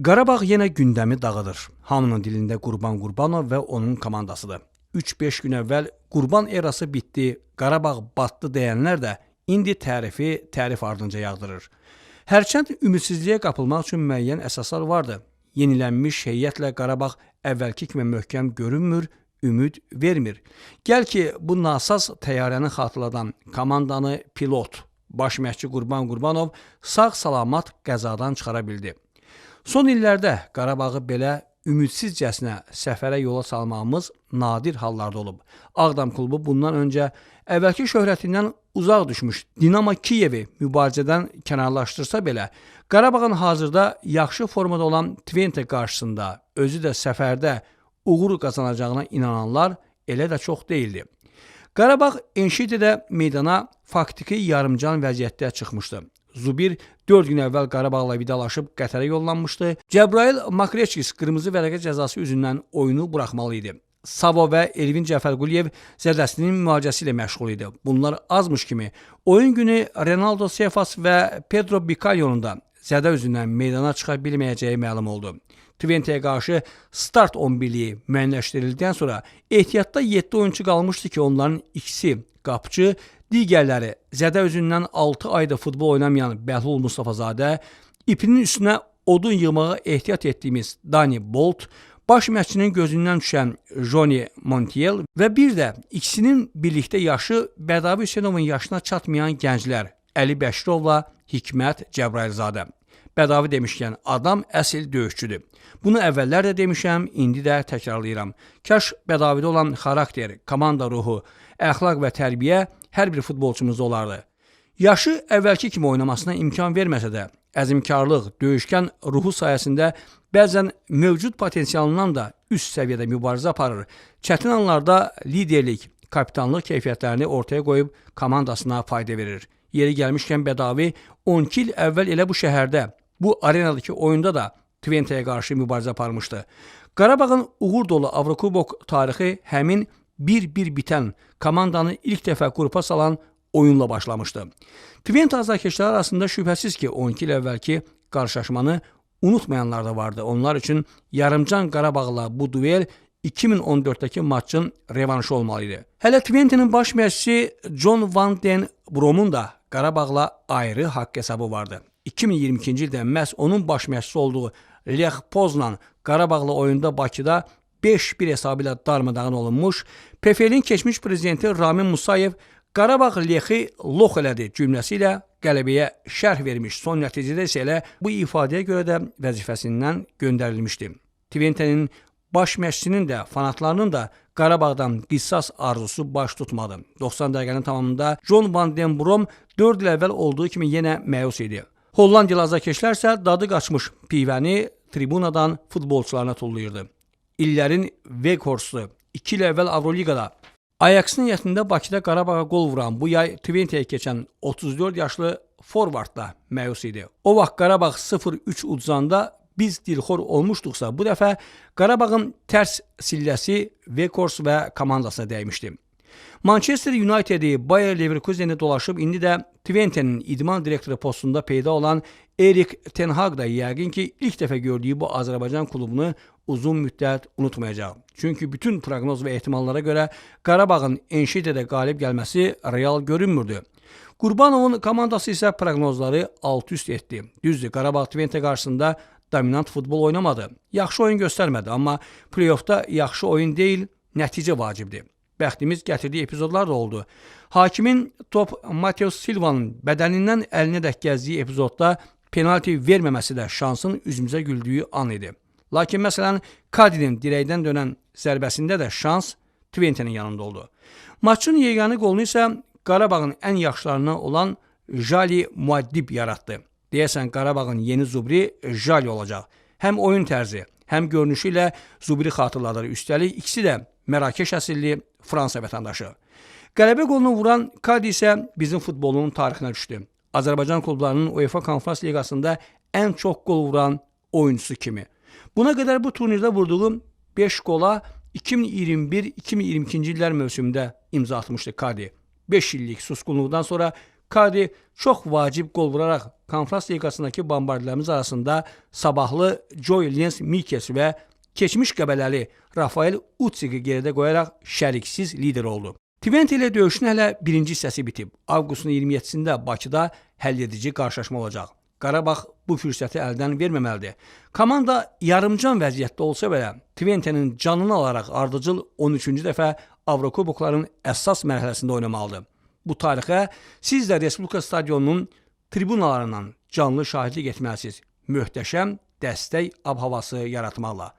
Qarabağ yenə gündəmi dağıdır. Hamının dilində Qurban Qurbanov və onun komandasıdır. 3-5 gün əvvəl Qurban erası bitdi, Qarabağ batdı deyənlər də indi tərifi tərif ardınca yağdırır. Hərçənd ümidsizliyə qapılmaq üçün müəyyən əsaslar vardı. Yenilənmiş heyətlə Qarabağ əvvəlki kimi möhkəm görünmür, ümid vermir. Gəl ki, bu nasaz təyyarəni xatırladan komandanı pilot, baş məşqçi Qurban Qurbanov sağ-salamat qəzadan çıxara bildi. Son illərdə Qarabağı belə ümidsizcəsinə səfərə yola salmağımız nadir hallarda olub. Ağdam klubu bundan öncə əvvəlki şöhrətindən uzaq düşmüş Dinamo Kiyevi mübarizədən kənarlaşdırsa belə, Qarabağın hazırda yaxşı formada olan Twente qarşısında, özü də səfərdə uğur qazanacağına inananlar elə də çox deyildi. Qarabağ Enşededə meydana faktiki yarımcan vəziyyətdə çıxmışdı. Zubir 4 gün əvvəl Qarabağla vidalaşıb Qətərə yollanmışdı. Cəbrayıl Makreçkis qırmızı vərəqə cəzası üzündən oyunu buraxmalı idi. Savo və Elvin Cəfərquliyev zədəsinin müalicəsi ilə məşğul idi. Bunlar azmış kimi oyun günü Renaldo Sefas və Pedro Bicalho'nun da zədə üzündən meydana çıxa bilməyəcəyi məlum oldu. Twente'yə qarşı start 11-liyi müəyyənləşdirildikdən sonra ehtiyatda 7 oyunçu qalmışdı ki, onların ikisi qapıcı, digərləri zədə üzündən 6 ayda futbol oynamayan Bəhlul Mustafazadə, ipinin üstünə odun yığmağa ehtiyat etdiyimiz Dani Bolt, baş məşqçinin gözündən düşən Joni Montiel və bir də ikisinin birlikdə yaşı Bədavi Hüseynovun yaşına çatmayan gənclər Əli Bəşirovla Hikmət Cəbrayılzadə. Bədavi demişkən, adam əsl döyüşçüdür. Bunu əvvəllər də demişəm, indi də təkrarlayıram. Kaş Bədavidə olan xarakter, komanda ruhu, əxlaq və tərbiyə hər bir futbolçumuzda olardı. Yaşı əvvəlki kimi oynamasına imkan verməsə də, əzmkarlıq, döyüşkən ruhu sayəsində bəzən mövcud potensialından da üst səviyyədə mübarizə aparır. Çətin anlarda liderlik, kapitanlıq keyfiyyətlərini ortaya qoyub komandasına fayda verir. Yeri gəlmişkən Bədavi 12 il əvvəl elə bu şəhərdə, bu arenadakı oyunda da Twente'yə qarşı mübarizə aparmışdı. Qarabağın uğur dolu Avrokubok tarixi həmin 1-1 bitən komandanı ilk dəfə qrupa salan oyunla başlamışdı. Twente azarkeşləri arasında şübhəsiz ki, 12 il əvvəlki qarşılaşmanı unutmayanlar da vardı. Onlar üçün yarımcan Qarabağla bu duel 2014-dəki maçın revanşı olmalı idi. Hələ Twente'nin baş məşqçisi John van den Brom'un da Qarabağla ayrı haqq hesabı vardı. 2022-ci ildə məhz onun baş məşqçisi olduğu Lech Poznan Qarabağla oyunda Bakıda 5-1 hesabı ilə darmadağın olunmuş, PFL-in keçmiş prezidenti Ramin Musayev Qarabağ Lexi lox elədi cümləsi ilə qələbəyə şərh vermiş. Son nəticədə isə elə bu ifadəyə görə də vəzifəsindən göndərilmişdi. Twente'nin baş məşqçisinin də, fanatlarının da Qarabağdan qisas arzusu baş tutmadı. 90 dəqiqənin tamamında John van den Brom 4 il əvvəl olduğu kimi yenə məyus idi. Hollandiyalı azarkeşlər isə dadı qaçmış pivəni tribunadan futbolçularına tullayırdı. İllərin Weghorst'u 2 il əvvəl Avroliqada Ajax-ın heyətində Bakıda Qarabağa qol vuran bu yay Twente'yə keçən 34 yaşlı forvard da məyus idi. O vaxt Qarabağ 0-3 udzanda biz dilxor olmuşduqsa, bu dəfə Qarabağın tərs silləsi Weghorst və komandasına dəymişdi. Manchester United'i, Bayer Leverkusen'i dolaşıb indi də Twente'nin idman direktoru postunda peyda olan Erik ten Hag da yəqin ki, ilk dəfə gördüyü bu Azərbaycan klubunu uzun müddət unutmayacaq. Çünki bütün proqnoz və ehtimallara görə Qarabağın Enşededə qalib gəlməsi real görünmürdü. Qurbanovun komandası isə proqnozları alt-üst etdi. Düzdür, Qarabağ Twente qarşısında dominant futbol oynamadı. Yaxşı oyun göstərmədi, amma play-offda yaxşı oyun deyil, nəticə vacibdir. Bəxtimiz gətirdiyi epizodlar da oldu. Hakimin top Mateus Silva'nın bədənindən əlinədək gəzdiyi epizodda penalti verməməsi də şansın üzümüzə güldüyü an idi. Lakin məsələn Kadinin dirəkdən dönən zərbəsində də şans Twente'nin yanında oldu. Maçın yeganə qolunu isə Qarabağın ən yaxşılarından olan Jali Muaddib yaratdı. Deyəsən Qarabağın yeni zubri Jali olacaq. Həm oyun tərzi, həm görünüşü ilə Zubri xatırladır. Üstəlik ikisi də Mərakeş əsilli Fransa vətəndaşı. Qələbə qolunu vuran Kadi isə bizim futbolun tarixinə düşdü. Azərbaycan klublarının UEFA Konfrans Liqasında ən çox qol vuran oyuncusu kimi. Buna qədər bu turnirdə vurduğu 5 qola 2021-2022-ci illər mövsümündə imza atmışdı Kadi. 5 illik susqunluqdan sonra Kadi çox vacib qol vuraraq Konfrans Liqasındakı bombardilərimiz arasında sabahlı Joy Lens Mikes və keçmiş Qəbələli Rafael Utsiqi geridə qoyaraq şəriksiz lider oldu. Twente ilə döyüşün hələ birinci hissəsi bitib. Avqustun 27-sində Bakıda həlledici qarşılaşma olacaq. Qarabağ bu fürsəti əldən verməməlidir. Komanda yarımcan vəziyyətdə olsa belə, Twente'nin canını alaraq ardıcıl 13-cü dəfə Avrokubokların əsas mərhələsində oynamalıdır. Bu tarixə siz də Respublika stadionunun tribunalarından canlı şahidlik etməlisiniz. Möhtəşəm dəstək ab-havası yaratmaqla.